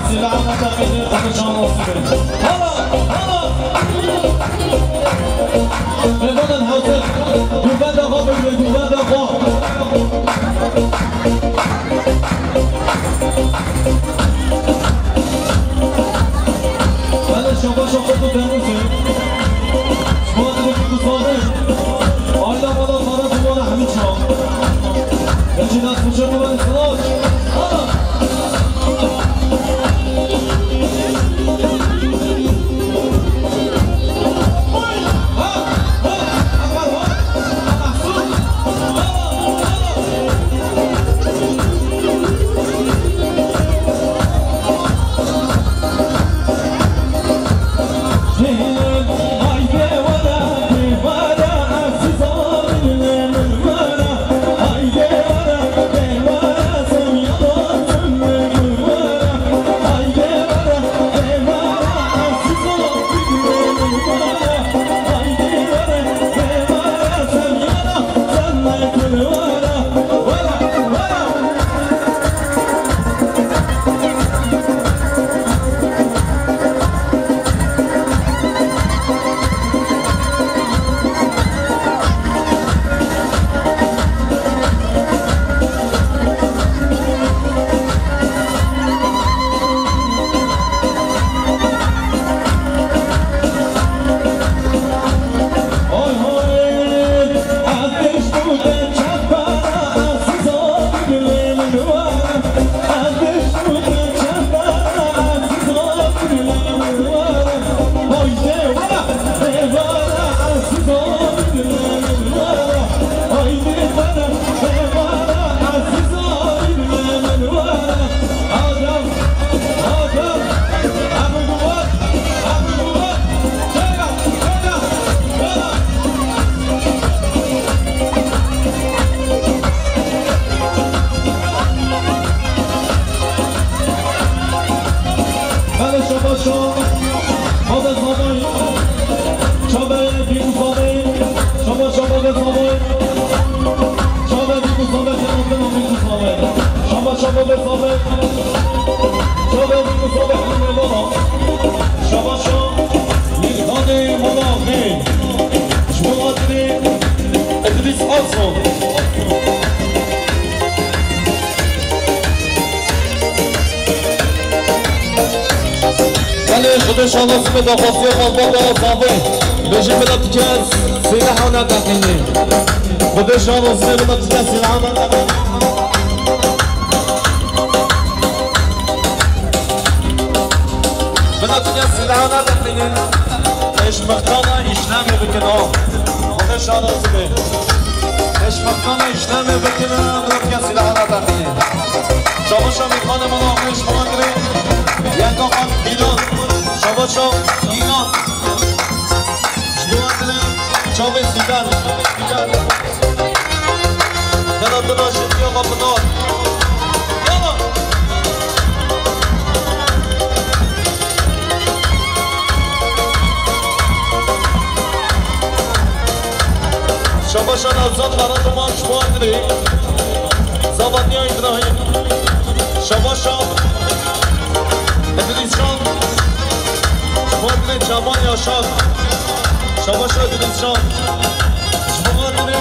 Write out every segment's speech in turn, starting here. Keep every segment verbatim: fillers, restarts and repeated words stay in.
Sîlaha neteqînin, xwe şansî bin. Hala, hala. Mêvanên hewce, gulbenda xwe bigrin, gulbenda xwe. Belê, şabaş, şabaş, tu temiz î. Ji bo tu dikî tu sazî. Aile mala para tu mala hemî çawa. Geçin az fişe tu beni sınav. Hala. Belê şabaş o. Xwedê zavayî. Çavê Bîkû zavê. Şabaş o xwedê zavê. Çavê Bîkû zavê, kenafin o Bîkû zavê. Şabaş o xwedê zavê. Çavê Bîkû zavê, hemî mêvan o. Şabaş o. Mêvanê mala xê. Ji bo xatirê Îdrîs Aso. Belê, Xwedê şansî be daxwaziya malbata zavê. Bêjin bila tu kes sîlaha neteqînî. Xwedê şansî be bila tu kes sîlaha neteqînî. Bila tu kes sîlaha neteqînî. Eşmextana îşlemê bikin o. Xwedê şansî be. Eşmextana îşlemê bikin, bila tu kes sîlaha neteqînî. Şabaşa mêvanê mala xwe ji bo xatirê yeka xwe Înan. Şabaşa Înan. Ji bo xatirê çavê Sîdar. Sîdar. Keda tu da ji diya xwe bidar. Yala. Şabaşa Newzat Karaduman ji bo xatirê Zavatiya Îbrahîm. Şabaşa Îdrîscan ji bo xatirê Çaban Yaşar. Şabaşa Îdrîscan ji bo xatirê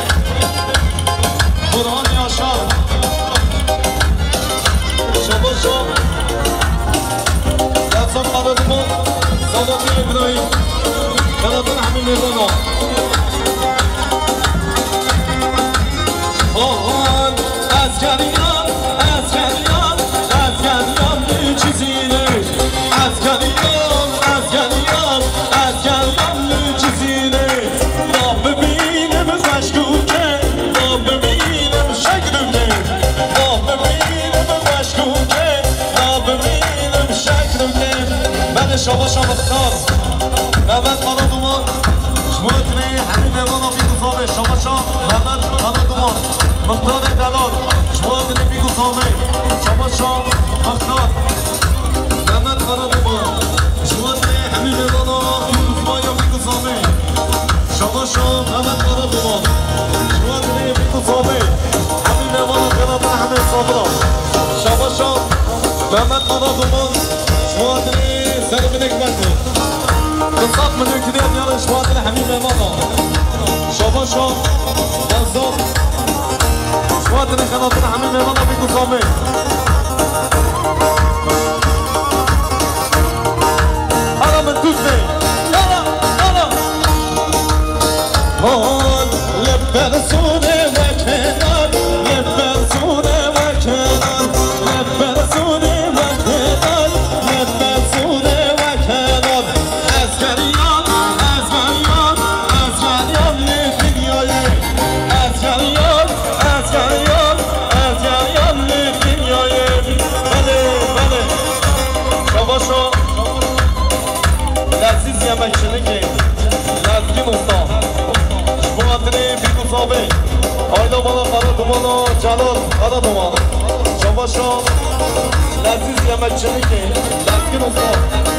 Burhan Yaşar. Şabaşa Newzat Karaduman, Zavatiya Îbrahîm. Karaduman hemî mêvana. Ahan, ez geriyan, ez geriyan, ez geriyan li Cizîrê. Ez geriyan, ez geriyan, ez geriyan li Cizîrê. Ba bibînim xweşkûkê, ba bibînim şekrûkê. Ba bibînim xweşkûkê, ba bibînim şekrûkê. Belê şabaşa Mixtar. Mehmet Karaduman. Ji bo xatirê hemî mêvana Bîkû zavê, şabaşa Mehmet Karaduman. Mixtarê delal. Ji bo xatirê Bîkû zavê, şabaşa Mixtar. Mehmet Karaduman. Ji bo xatirê hemî mêvana Bîkû zavê, ya Bîkû zavê. Şabaşa Mehmet Karaduman. Ji bo xatirê Bîkû zavê. Hemî mêvana Karaduman, hemî sabira. Şabaşa Mehmet Karaduman. Hemî mêvana bî ku zavê. Hala min tut bê. Hala, hala. Hol, li ber sonê weke nar, li ber sonê weke nar, li ber sonê weke nar, li ber sonê weke nar. Ez geriyam, ez geriyam, ez geriyam li dinyayê. Ez geriyam, ez geriyam, ez geriyam li dinyayê. Belê, belê. Şabaşa Lezîz Yemekçilikê, Lezgîn Usta. Ji bo hatinê bîk û zavê. Ayda mala Qara Dumana Celal Qara Duman. Şabaşa Lezîz Yemekçilikê, Lezgîn Usta.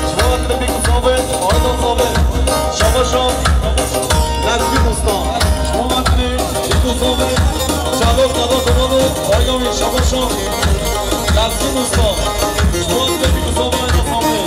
Ji bo hatinê bîk û zavê, ayda zavê. Şabaşa Lezgîn Usta. Ji bo hatinê bîk û zavê. Celal Qara Duman û ayda wî. Şabaşa Lezgîn Usta. Ji bo hatinê bîk û zavê, ayda zavê.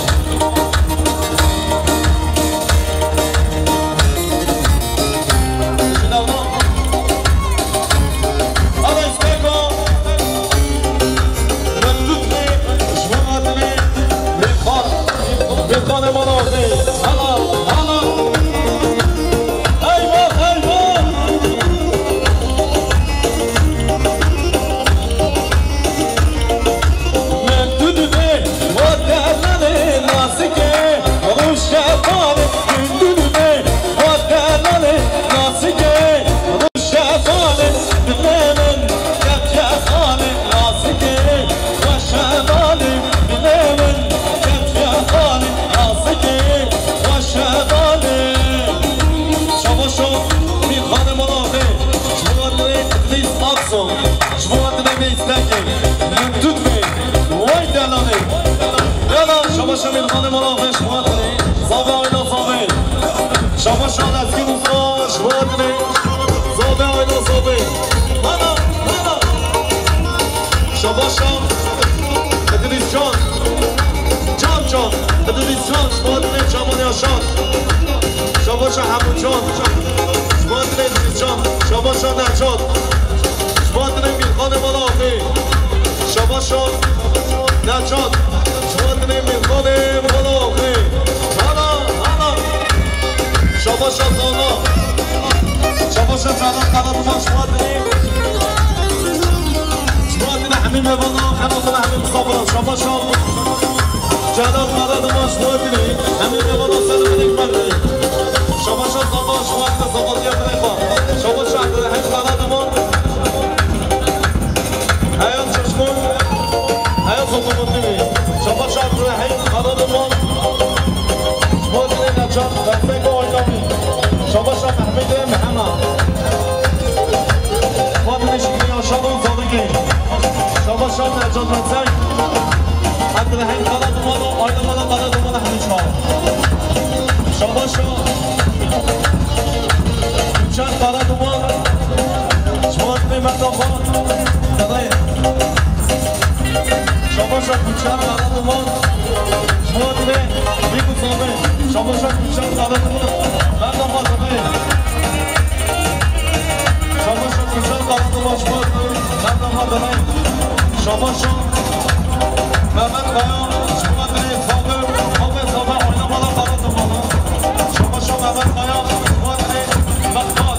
Şabaşo, Mîrxanê Molaxê, ji bo hatinê Idrîs Aksoy, ji bo hatinê vê îstekê, min tut bê, way delalê. Yala, şabaşa Mîrxanê Molaxê, ji bo hatinê, zavê ayna zavê. Şabaşa Lezgîn Usta, ji bo hatinê, zavê ayna zavê. Hana, hana. Şabaşa Idrîs Can. Can Can. Idrîs Can. Ji bo hatinê Cemal Yaşar. Şabaşa Hemû Can. Ji bo hatinê Idrîs Can. Şabaşa Necat. Ji bo hatinê Mîrxanê Mala Axê. Şabaşa Necat. Ji bo hatinê Mîrxanê Mala Axê. Hana, hana. Şabaşa Zana. Şabaşa Zana, Karaduman, ji bo hatinê. Ji bo hatinê hemî mêvana, xenatina hemî misafiran. Şabaşa Celal Karaduman, ji bo hatinê. Hemî mêvana, ser min hikmet. Şabaşa Zana, ji bo hatinê, Zana diye birê xwe. Şabaşa Abdurrahîm Karaduman. Heya çeşmûn, heya sotomotivî. Şabaşa Abdurrahîm Karaduman. Ji bo dilê Necat, Berseko Oynamî. Şabaşa Mehmedê Mihema. Fatime Şükrü Yaşar û Zalikî. Şabaşa Necat Metek. Abdurrahîm Karaduman û Aydemala Karaduman Ehmed Çağ. Şabaşa Uçar Karaduman. Ji bo dilê Mehmet Xan. Şabaşa Uçar Karaduman. Ji bo dilê Bîk û Sabê. Şabaşa Uçar Karaduman. Mehmet Xan dilê. Şabaşa Uçar Karaduman. Ji bo dilê Mehmet Xan dilê. Şabaşa Mehmet Kaya. Ji bo dilê Sabê. Sabê, Sabê, oynamala Karaduman. Şabaşa Mehmet Kaya. Ji bo dilê Mehmet.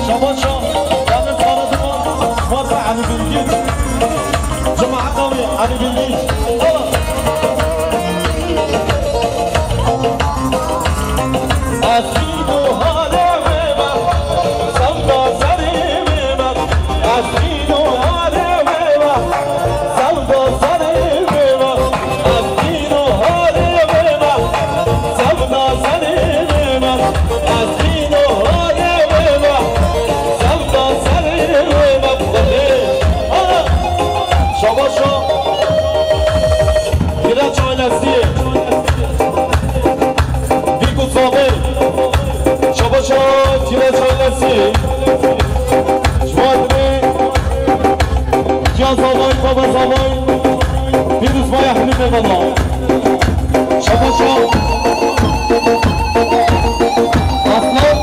Şabaşa, yanlış aradım o. Vata Ali Bilgiç. Cemaat abi, Ali Bilgiç. Eski bu hale ve bak, sen de seni ve bak. Eski bu hale ve bak. Şabaşa Kiraç ailesi. Bîk û Sabir. Şabaşa Kiraç ailesi. Ji bo hatinê Kiya Zavay, Baba Zavay. Pîrozbaya hemî mêvana. Şabaşa. Aslan.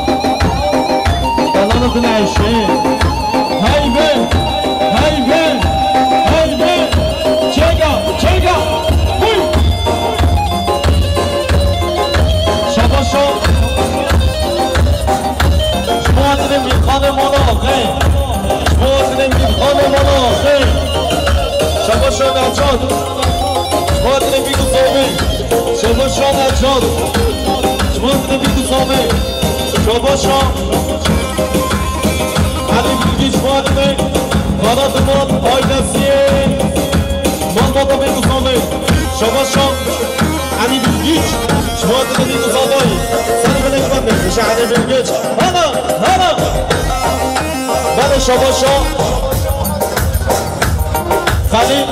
Delala din Eyşe. Heybe. Heybe. Heybe. Çêga. Çêga. Uy. Şabaşa. Ji bo hatinê mîrxanê mala axê. Ji bo hatinê mîrxanê mala axê. Şabaşa Necat. Ji bo hatinê Bîk û Sabir. Şabaşa Necat. Ji bo hatinê Bîk û Sabir. Şabaşa Elî Bilgiç, ji bo hatinê Kara Duman ailesiyê. Malbata Bîk û Sabir. Şabaşa Elî Bilgiç, ji bo hatinê Bîk û Sabir. Ser belê xwe nêkişe Elî Bilgiç. Hana, hana. Belê şabaşa. Xelîl,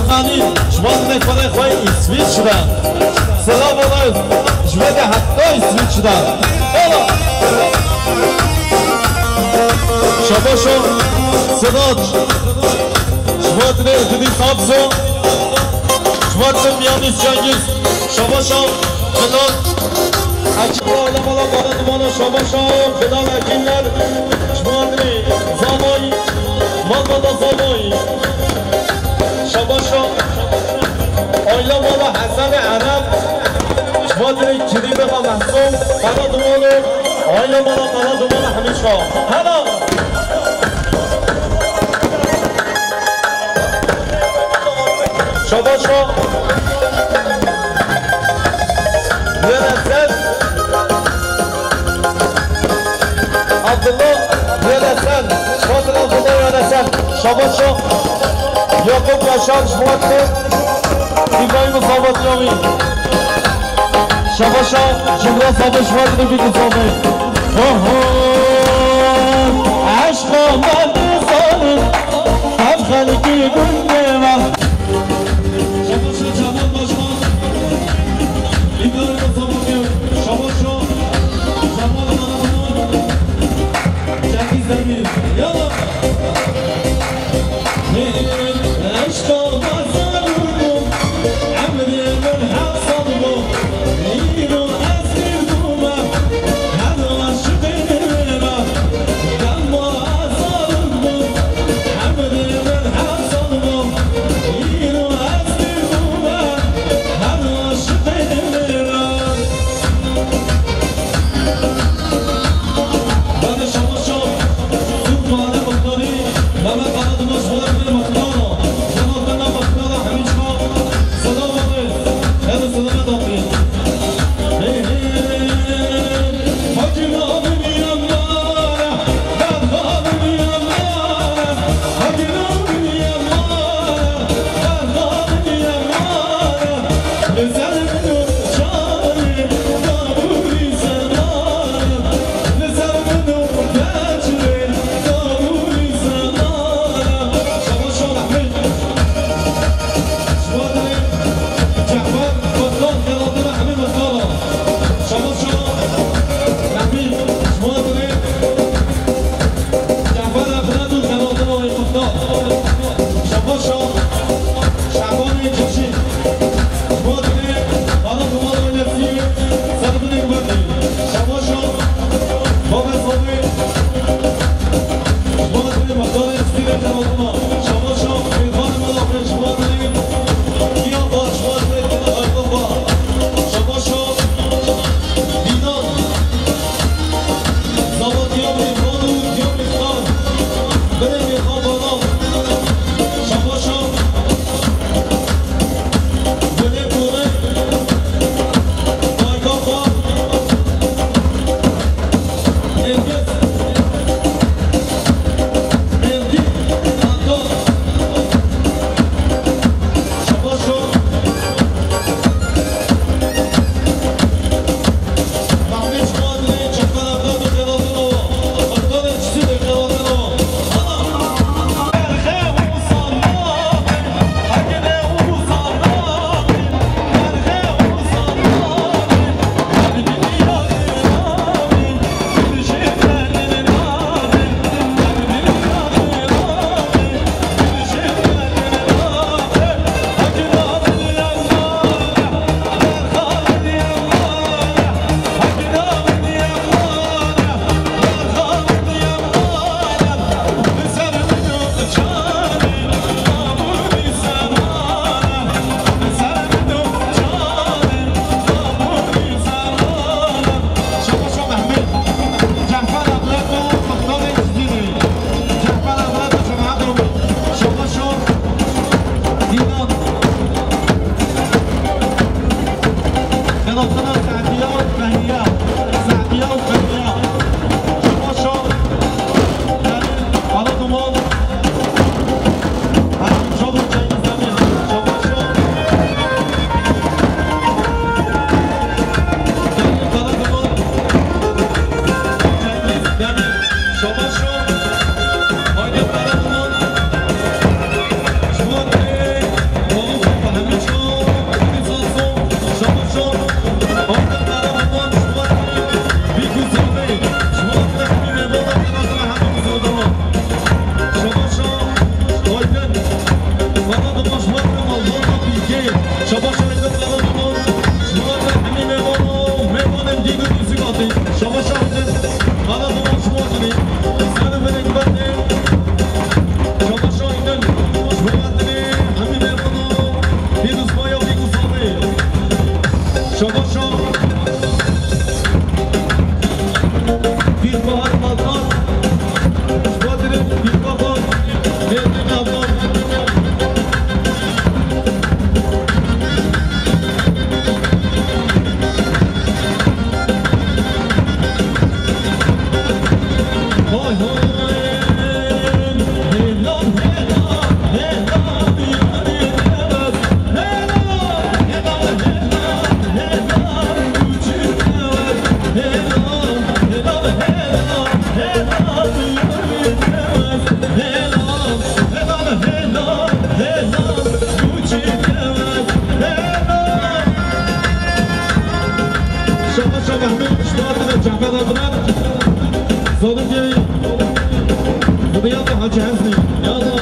Xelîl, ji bo hatinê xwedê xwe Îsvîçre. Selam olsun, ji we de heta Îsvîçre. Ola. Şabaşa, Sedat, ji bo hatinê Didî Samson, ji bo hatinê Miyanî Cengiz, şabaşa, Bilal. Ekîp aile mala Kara Dumana şabaşa, Bilal Ekînler, ji bo hatinê Zavay, malbata Zavay. Şabaşa, aile mala Hesenê Ereb, ji bo hatinê Kirîbê me Mehsûm, Kara Dumano, aile mala Kara Dumana hemî çawa. Hela! Şabaşa. Yöresel. Abdullah Yöresel. Fatıl Abdullah Yöresel. Şabaşa. Yakup Yaşar Şubatlı. İbrahim Sabat Yavi. Şabaşa. Cumhuriyet Sabat Şubatlı bir insanı. Oho. Aşk olmadı. Şaka şaka, hemen işte artık Cafer abine. Zalim geri. Bu da yapma Hacı Hezmi. Ya da.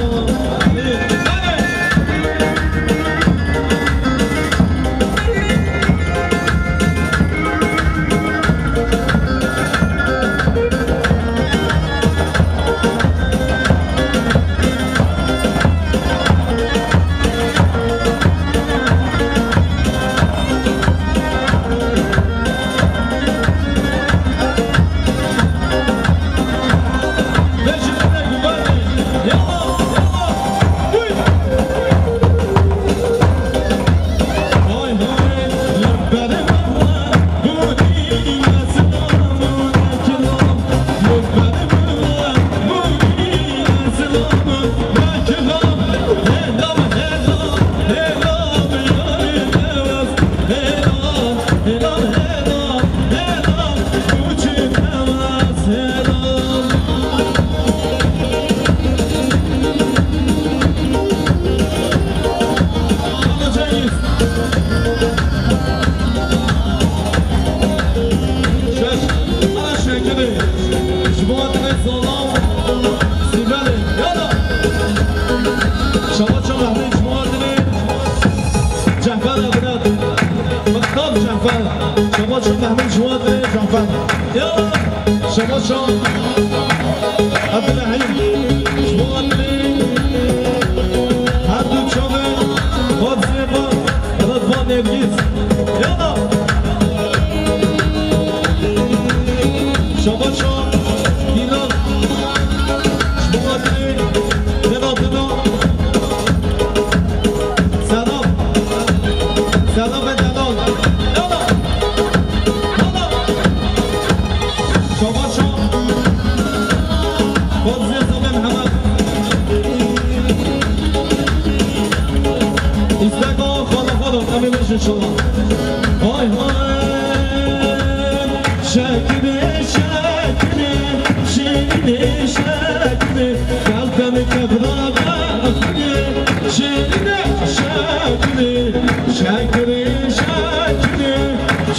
Şaba çok Mehmet Muadili. Cehber Abdullah. Mıktam Cehber. Şaba çok Mehmet Muadili. Cehber. Ya. Şaba çok Abdülrahim. Muadili. Yala. Şabaşa. Hilal. Ji bo xatirê Vedatino. Selam. Selam ve delal. Yala. Yala. Şabaşa. Fazlê Zamen Hemed. Îsteka xala xala, em ê bêjin inşallah. Hay hay, şekilê, şekilê, şêrînê, şekilê, gel tenê kevra bexilê, şêrînê, şekilê, şekilê, şekilê,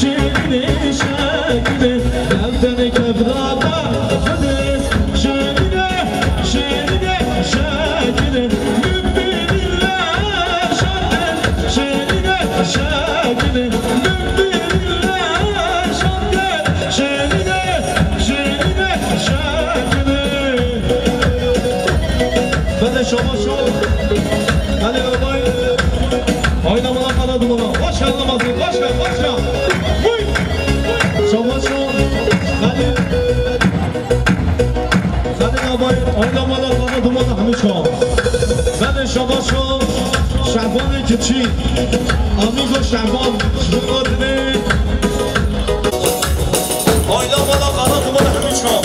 şêrînê, şekilê, gel tenê kevra bexilê, şêrînê, şêrînê, şekilê, min bînî leşandê, şêrînê, şekilê, min bînî leşandê, şêrînê, şêrînê, şekilê. Bede şabaş ol. Hadi babay. Oyna bana, bana dumana. Hoş geldin Mazlum. Hoş gel, hoş gel. Vuy. Şabaş ol. Hadi. Hadi babay. Oyna bana, bana dumana. Hemî çal. Bede şabaş ol. Şabanê kiçî. Amigo Şaban. Ji bo dinê. Oyna bana, bana dumana. Hemî çal.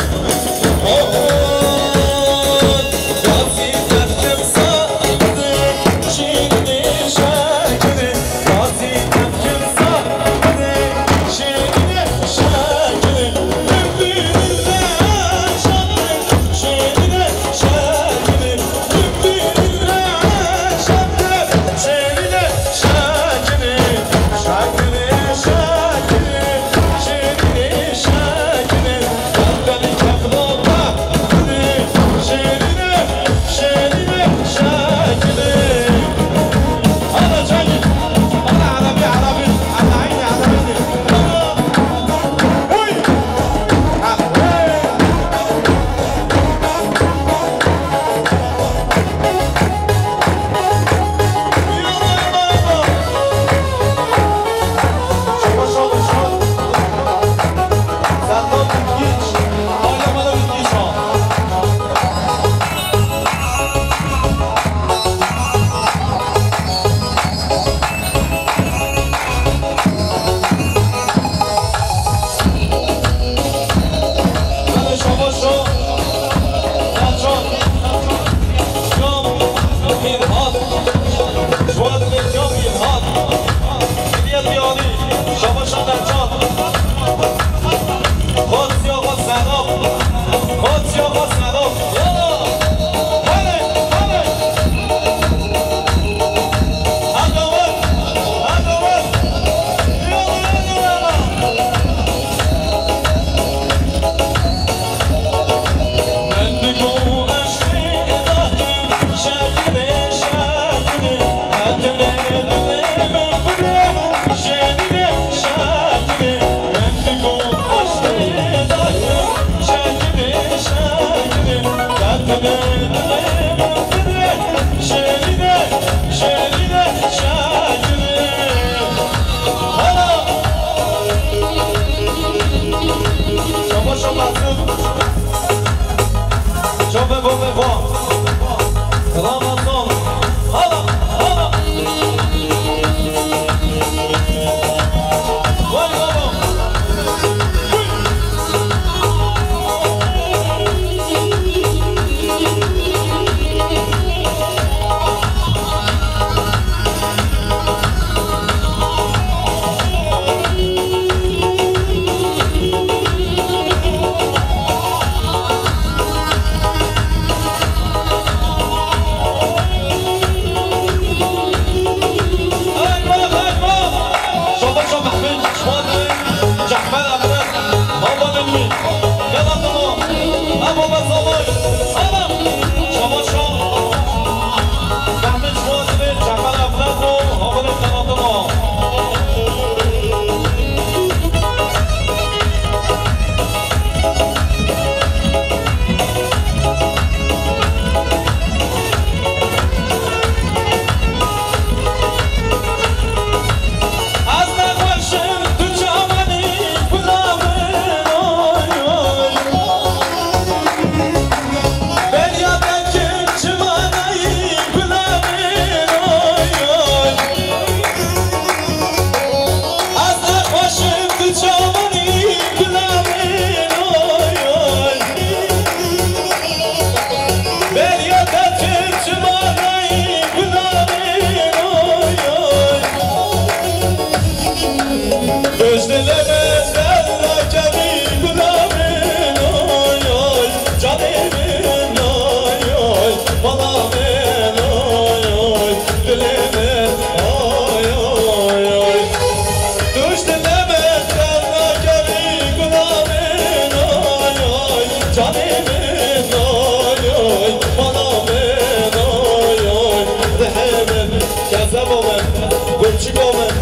Gulçiko min,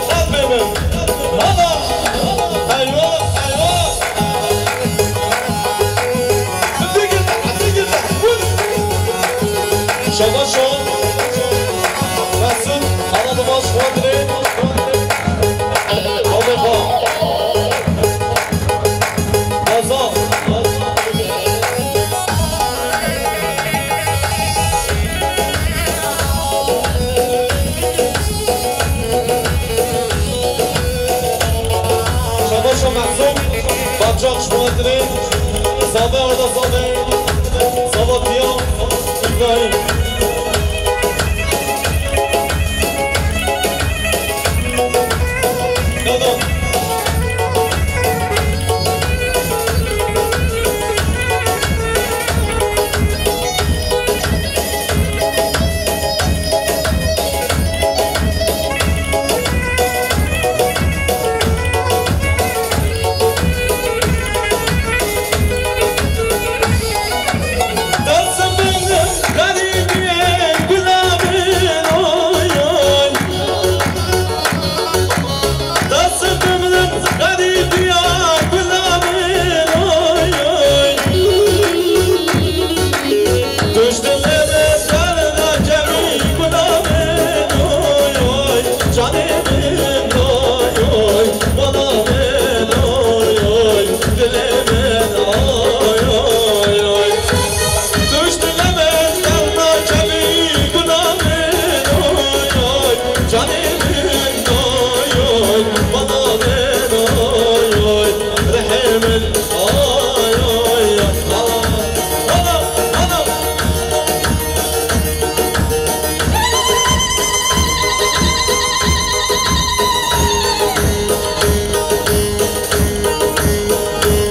qelbê min. Hala, eyvallah, eyvallah. Şabaş ol. Mesut, ana dimaş Hodri. Hodri. Gaza. Şabaşo Mehzûm, Baçak ji bo Edirê, Zave Arda Zave, Zavatiya, Îbrahîm. Dada.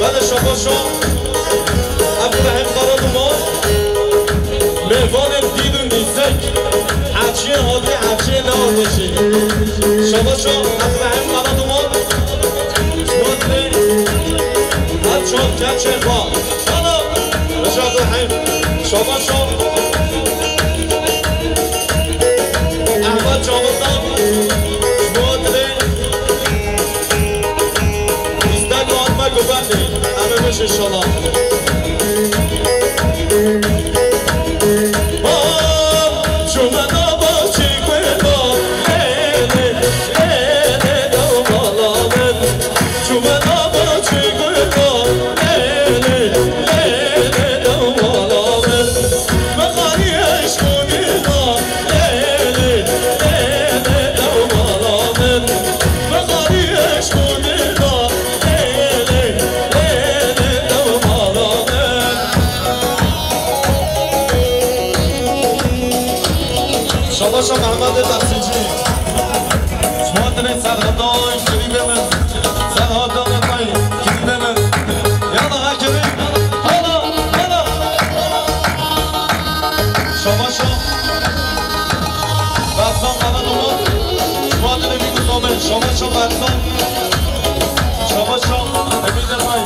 Belê şabaşo. Ebrahîm Karaduman. Mêvanên dîn û nîzek. Heçiyê hatî, heçiyê nehatî jî. Şabaşo Ebrahîm Karaduman. Ji bo dilê her çar keçê xwe. Hala, Reşat Rehîm, şabaşo. Ehmed Çavuzdan, ji bo dilê, îstek û hatme guvenî, em ê bijî inşallah. Çûme nava çîkûna, lê, lê, lê, lê, dewmala min. Çûme nava çîkûna, lê, lê, lê, lê, dewmala min. Mexanî eşq û dîna, lê, lê, lê, lê, dewmala min. Mexanî eşq û dîna, lê, lê, lê, lê, dewmala min. Şabaşa Mehmetê taksicî. Ji bo dilê serhildan kirîbê min. Serhildan kirîbê min. Yala ha kirîb. Hala, hala. Şabaşa. Berzan Karaduman. Ji bo dilê min. Şabaşa Berzan. Şabaşa. Emîn Demay.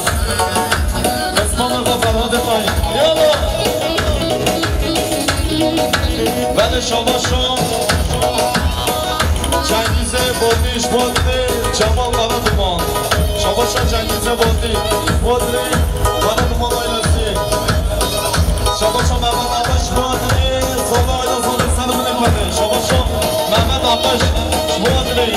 Esma Mirza Ferhadê Tay. Yala. Belê şabaşo. Cengîzê Botî ji bo dilê Cemal Karaduman. Şabaşo Cengîzê Botî ji bo dilê Karaduman ailesî. Şabaşo Mehmet Ateş ji bo dilê Zava Aydazadê ser minik berdê. Şabaşo Mehmet Ateş ji bo dilê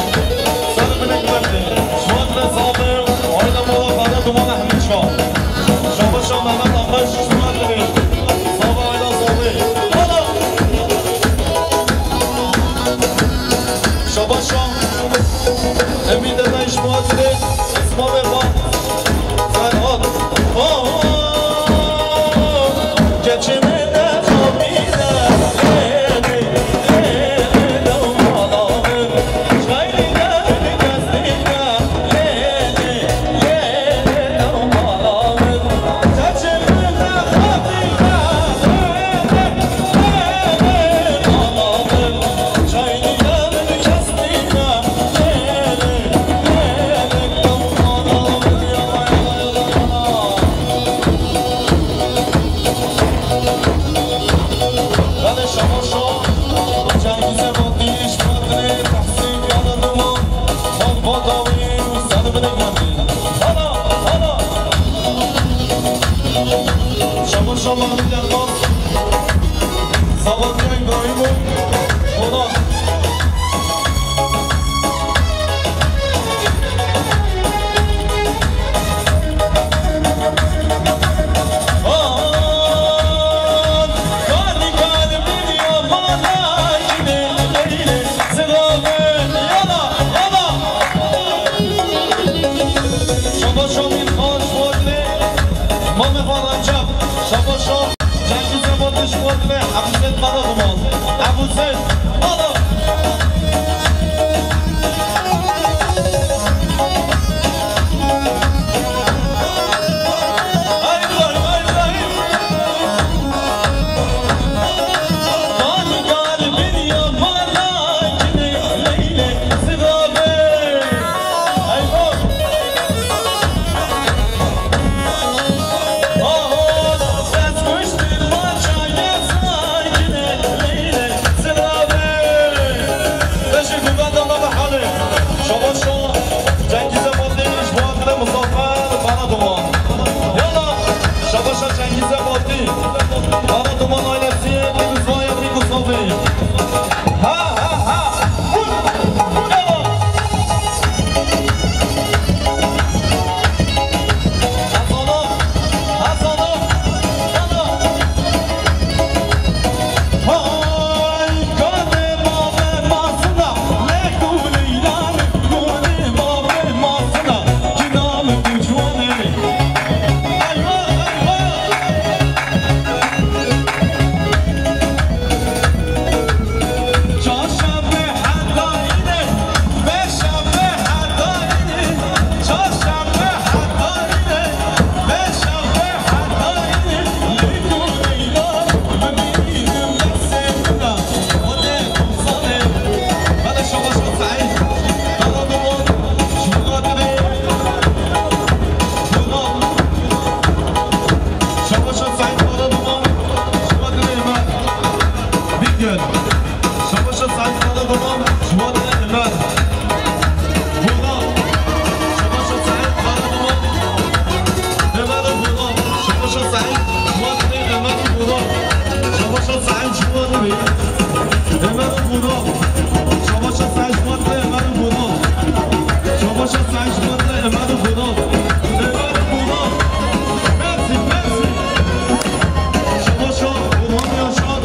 ser minik berdê. Ji bo dilê Zavê Aile Mala Karaduman Ehmed Şah. Şabaşo Mehmet Ateş ji bo dilê Zava Aydazadê. Hala. Şabaşo Emîn Demay ji bo dilê Esma Vefa. Ferhat. Aha. Keçê min ne xapî Sabatya Îbrahîmov, Polat. An, kalî kalbin ya bana kine leyle ziraven. Yala, yala. Şaba şomî xaş vodne. Mame Falanca. Şaba şom. Cengîz Ebatî ji bo dilê Ebûzên Karaduman. Ebûzên, alo! Ay, ay, ay, ay! Kalbin ya bana kine leyle ziraven. Ay, ay! Şabaşa Cengîze Batî. Karaduman ailesi, Rızvaya Bî Gusavê. Ha, ha, ha. Vur, vur ama. Hazana, hazana, hazana. Hay, gane mame masina, le gulî lale, gulî mame masina, kinam tu cuane. Eyvah, eyvah. Çarşembe heta yine, perşembe heta yine, çarşembe heta yine, perşembe heta yine, Leyla, Leyla, Leyla, Leyla, Leyla, Şabaşa Seîd, Karaduman, ji bo xatirê Buna. Şabaşa Seîd, Karaduman, ji bo xatirê me. Bîgel. Şabaşa Seîd, Karaduman, ji bo xatirê me. Buna. Şabaşa Seîd, Karaduman. Êmar û Buna. Şabaşa Seîd, ji bo xatirê Êmar û Buna. Şabaşa Seîd, ji bo xatirê Êmar û Buna. Şabaşa Seîd, ji bo xatirê Êmar û Buna. Şabaşa Seîd, ji bo xatirê Êmar û Buna. Êmar û Buna. Merci, merci. Şabaşa Burhan Yaşar.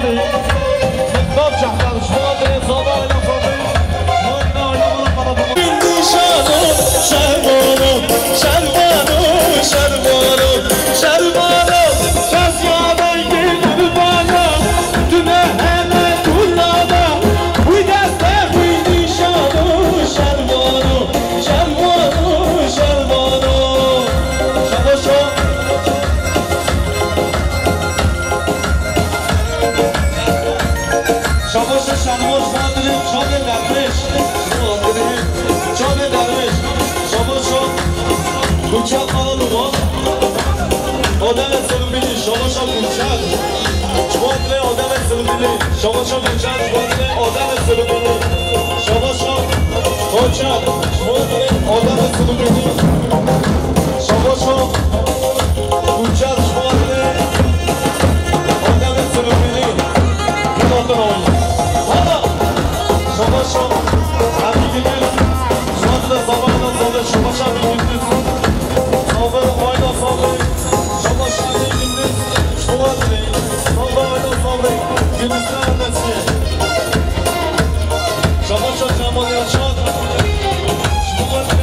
Bab Cehber, ji bo Adilê Zava Ayla Fadil, Zava Ayla Fadil. Nîşano, şermano, şermano, şermano, şermano, Şaziyadayê Qurbana, tu ne hene tu nada, wî deste wî nîşano, şermano, şermano, şermano. Şabaşo. Şabaşo şanımız Fadil'in Çavê Derviş. Fadil'in Çavê Derviş. Şabaşo Gülçak Karaduman. Adem Silbili. Şabaşo Gülçak. Fadil'e Adem Silbili. Şabaşo Gülçak. Fadil'e Adem Silbili. Şabaşo Koçak. Fadil'e Adem Silbili. Şabaşo Gülçak. Fadil'e Adem Silbili. Şabaşo Emî Gündüz. Şabaşo Sabah'la Sabah. Şabaşo Emî Gündüz. Sabah, Ayla Sabah. Şabaşo Emî Gündüz. Şabaşo Sabah, Ayla Sabah. Gündüzler Annesi. Şabaşo Cemal Yaşar. Şabaşo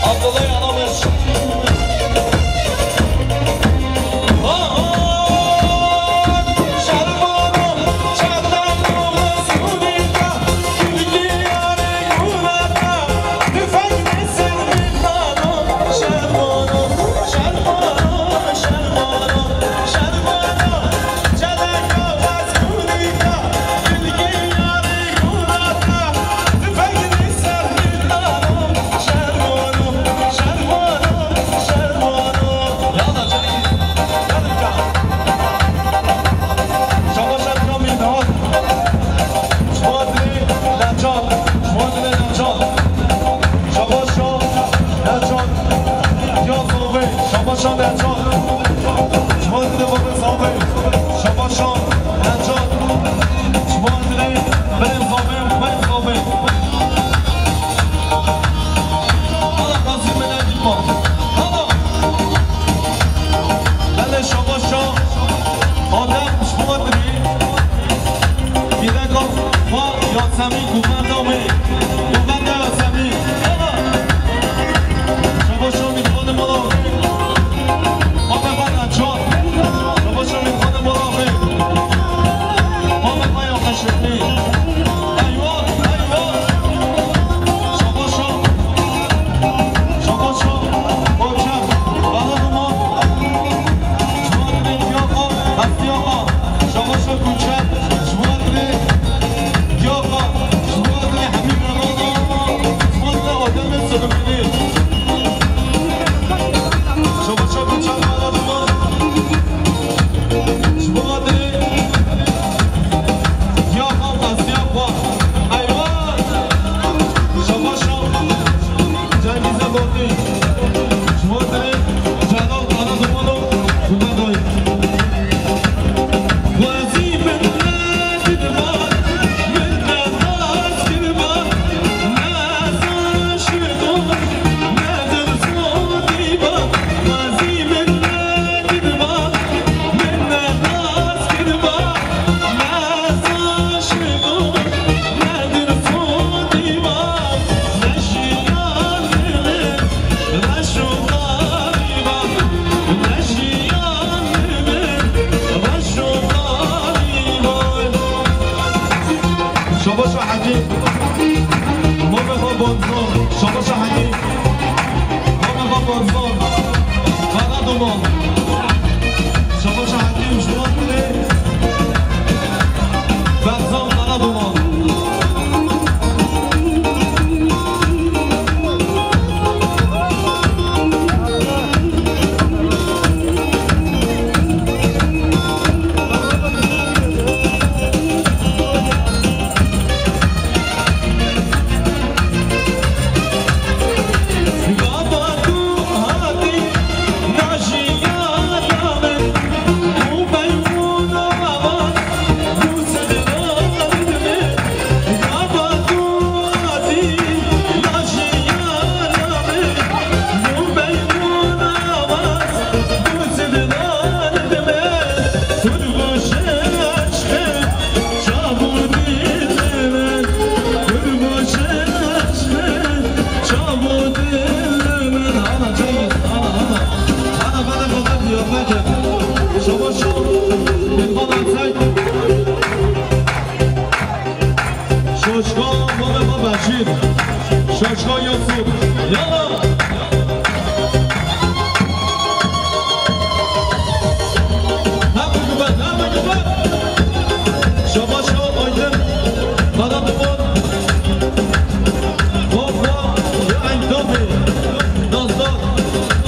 Abdullah Yanamış. Şabaşo Necat. Şabaşo Necat. Ya Zobê. Şabaşo Necat. Şabaşo Zobê. Şabaşo Necat. Şabaşo Zobê. Zobê. Hala Qazî Melek Hala. Belê Şabaşo Adem Şabaşo. Pîreka xwe Yasemîn, Guvenda wê. Guvenda Yasemîn. Eva. Şabaşo Mîrxanê mala wê. Mafê xwe Necat. Şabaşo Mîrxanê mala wê. Mafê xwe ya Xeşirtî. Eywa, eywa. Şabaşo. Şabaşo. Koçer. Bana duman. Şabaşo. Şabaşo Koçer. Şabaşo. Şabaşo Hemî Ramazan. Şabaşo Adem Sırrı. Şabaşo Koçer. Bana duman. Şabaşo. Ya xalq, ya xalq. Eywa! Şabaşo. Cengîz Abatî. Ji bo dilê Celal Karaduman û Xudadoyê. Xwezî min nekiriba, min nexas kiriba, nexas şido, nedir sodîba. Xwezî min nekiriba, min nexas kiriba. Şabaşo Hekîm. Mame xwe Bonzor. Şabaşo Hekîm. Mame xwe Bonzor. Kara Duman. Şabaşo Hekîm ji bo dilê Behzan Karaduman.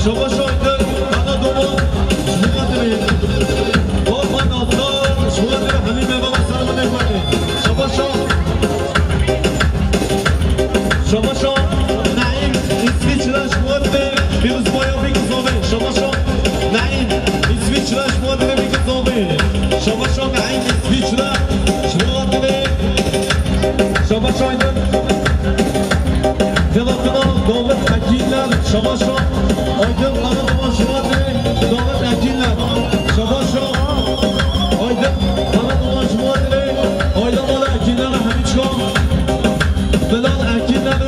Şabaş Aydın, Kara Duman, ji bo Xatirê. Baba Nazar, ji bo Xatirê Hemî Meva Sermanê Xatirê. Şabaş. Şabaş Naim, İsviçre, ji bo Xatirê, Firuz Baya, Fikir Zobê. Şabaş Naim, İsviçre, ji bo Xatirê, Fikir Zobê. Şabaş Naim, İsviçre, ji bo Xatirê. Şabaş Aydın. Xelatına Davut Ekinler, şabaşa Aydın Karaduman Şubatli, Davut Ekinler, şabaşa Aydın Karaduman Şubatli, Aydın Bala Ekinler, Hemîçka, Bilal Ekinler,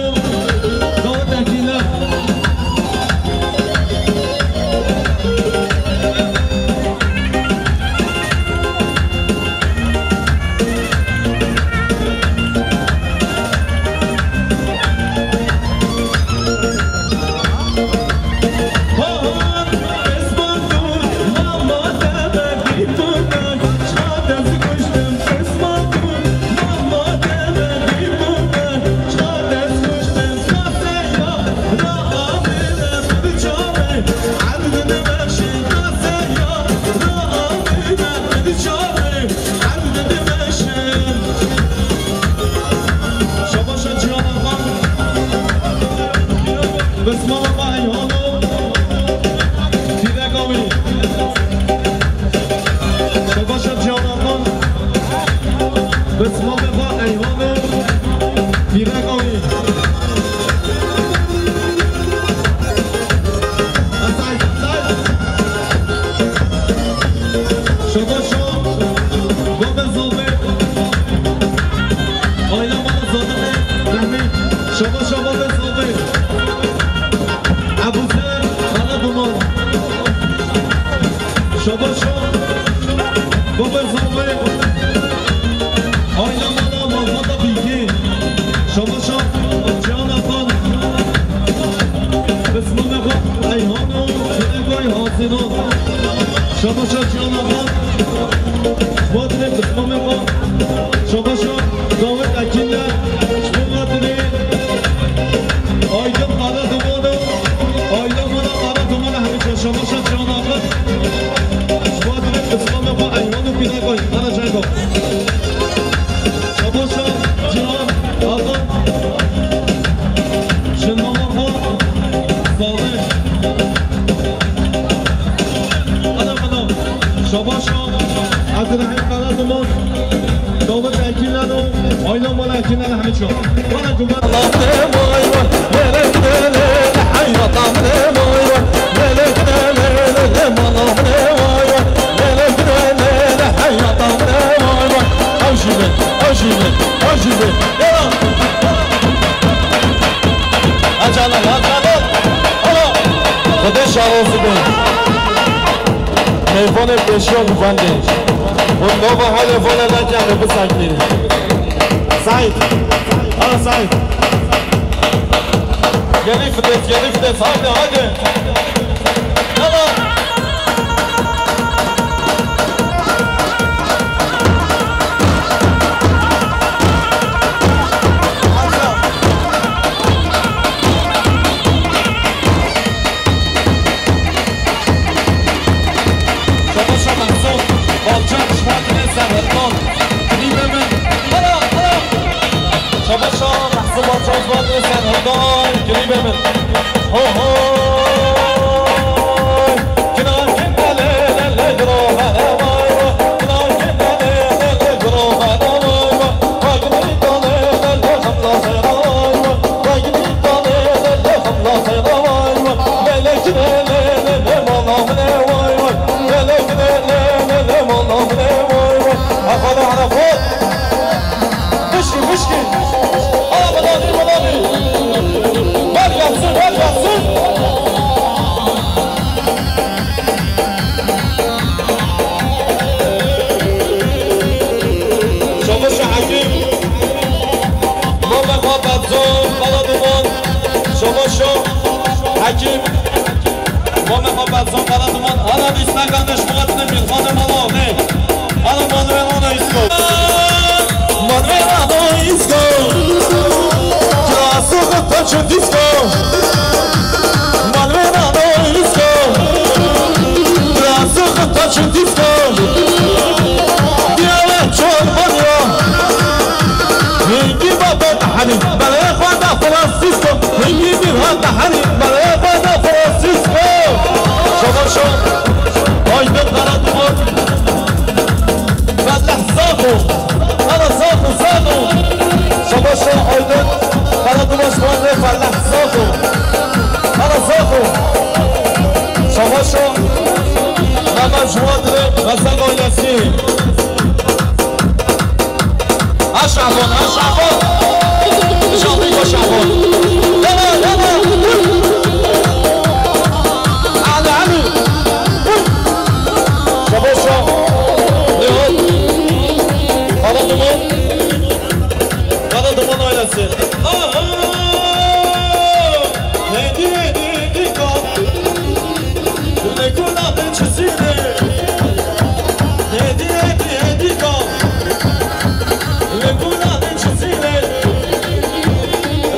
Davut Ekinler. Şabaşa Cihan Akan. Bismala Eyhano. Fîreka wî. Şabaşa Cihan Akan. Bismala Eyhano. Fîreka wî. Şabaş o. Baba Zobê. Aile mala Zobê. Rehmi. Şabaş o Baba Zobê. Ebuzer Karaduman. Şabaş o. Baba Zobê. Aile mala Malfata Bilgi. Şabaş o. Cihan Akan. Bismillah. Eyhano. Şabaşa Cihan Akan. Şubatine kısmı meko. Şabaşa Davut Ekinler. Şubatine Aydın Karaduman'ı. Aydın Karaduman'ı hem Şabaşa Cihan Akan. Şubatine kısmı meko. Eyvallah, bir dakika. Karacago. Şabaşa Cihan Akan. Şinama Salih. Ana, ana. Şabaşa Abdurrahim Karaduman. Davut Ekinler o. Aylan bana Ekinler Ahmet Şah. Bana Cumhur. Xwedê şaroz be. Mêvanê pêşiya guvendê. Hûn nava helê vana nekin, me bisekî. Seîd. Hala Seîd. Gelî fidet, gelî fidet. Haydi, haydi. Yalla. Şabaşa Mehsûd, Balcan, ji Xatirê Serhildan, klîbê min. Hala, hala. Şabaşa Mehsûd, Balcan, ji Xatirê Serhildan, klîbê min. Ho, ho. Fişkî, fişkî. Ala Melanî, Melanî. Ver gelsin, ver gelsin. Şabaşa Hekîm. Mame Xabat Zon, Karaduman. Şabaşa Hekîm. Mame Xabat Zon, Karaduman. Ana bîsteka de ji bo Xatirê Mîrxanê Mala Avnê. Ana Manuel Ana Îsko. Manuel Ana Îsko. Kira soxu taço disko. Manuel Ana Îsko. Ha Şaban, ha Şaban. Şaban, ha Şaban. Dene, dene. Ali, Ali. Şaban, şa. Ne o? Bana duman. Bana duman ailesi. Aha! Hedi, hedi, hedi, kal. Li kuna de çizî de. Hedi, hedi, hedi, ka. Li kuna de çizî de.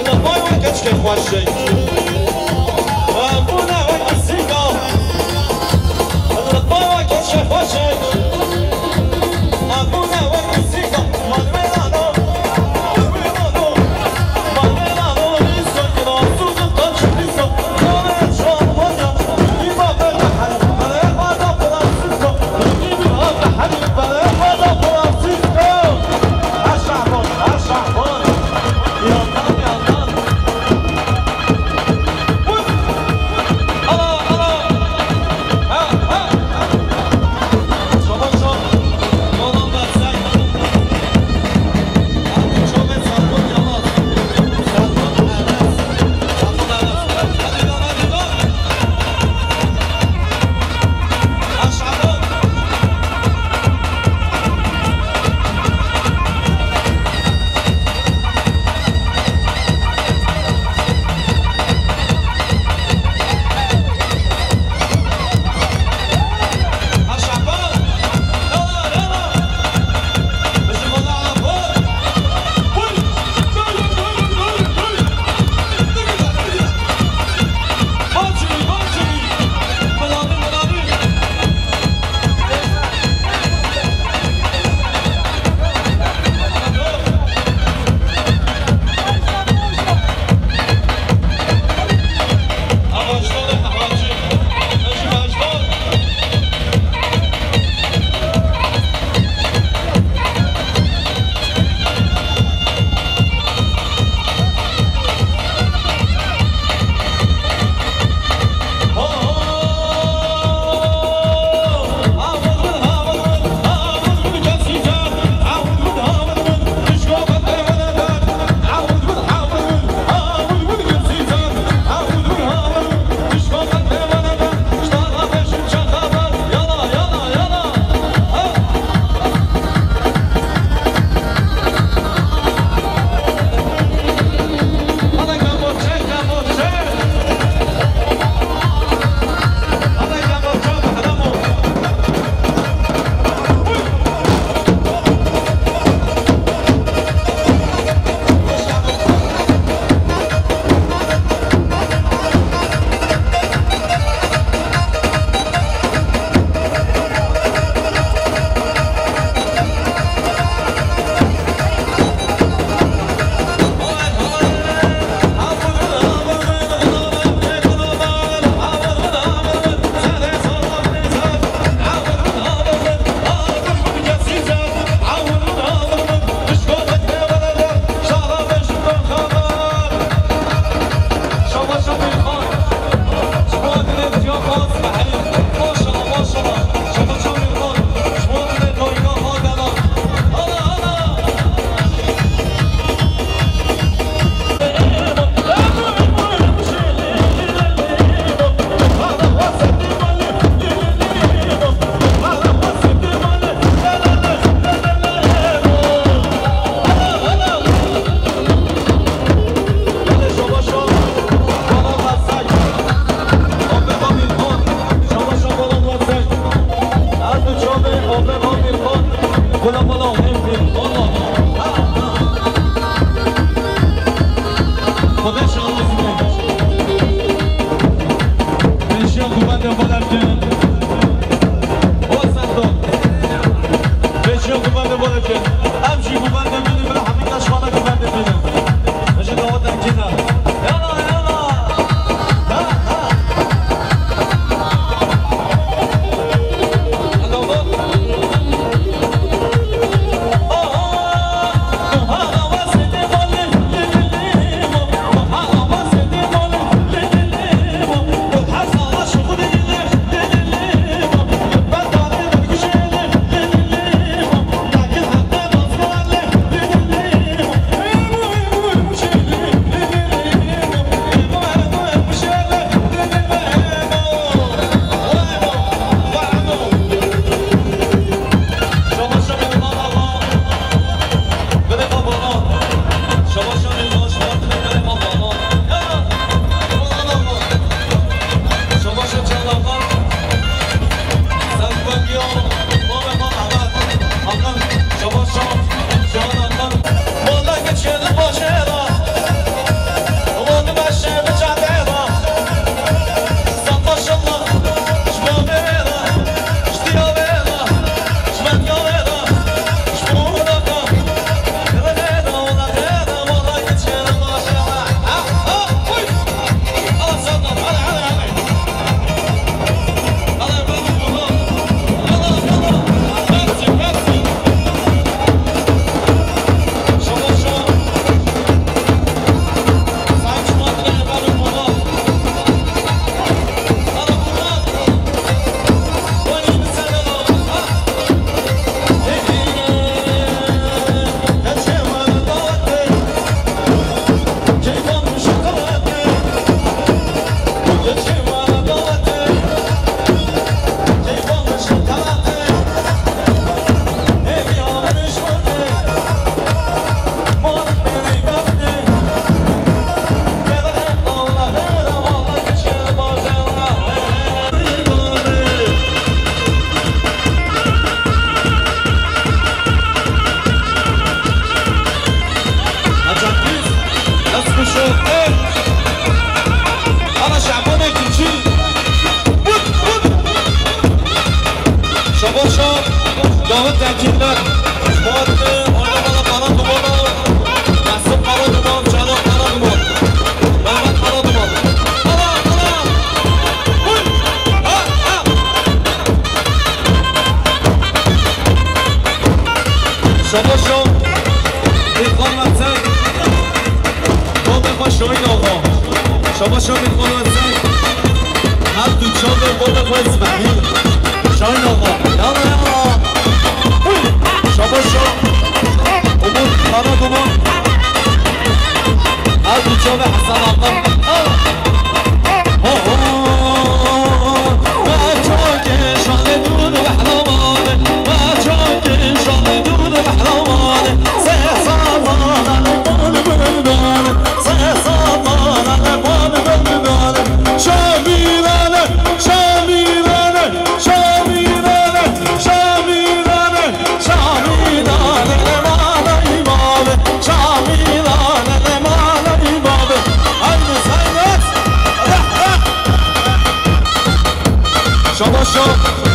Li pay we keçikê xweş e. Li kuna we kesî ka. Li pay we keçikê xweş e. Li kuna we kesî ka. Şabaşo, Mîrxan Mersen. Bavê xwe Şahîn Axa. Şabaşo Mîrxan Mersen. Her du çavê bavê xwe Îsmaîl. Şahîn Axa. Yala, yala. Şabaşo. Umut Karaduman. Her du çavê Hesen Axa. Şabaşo.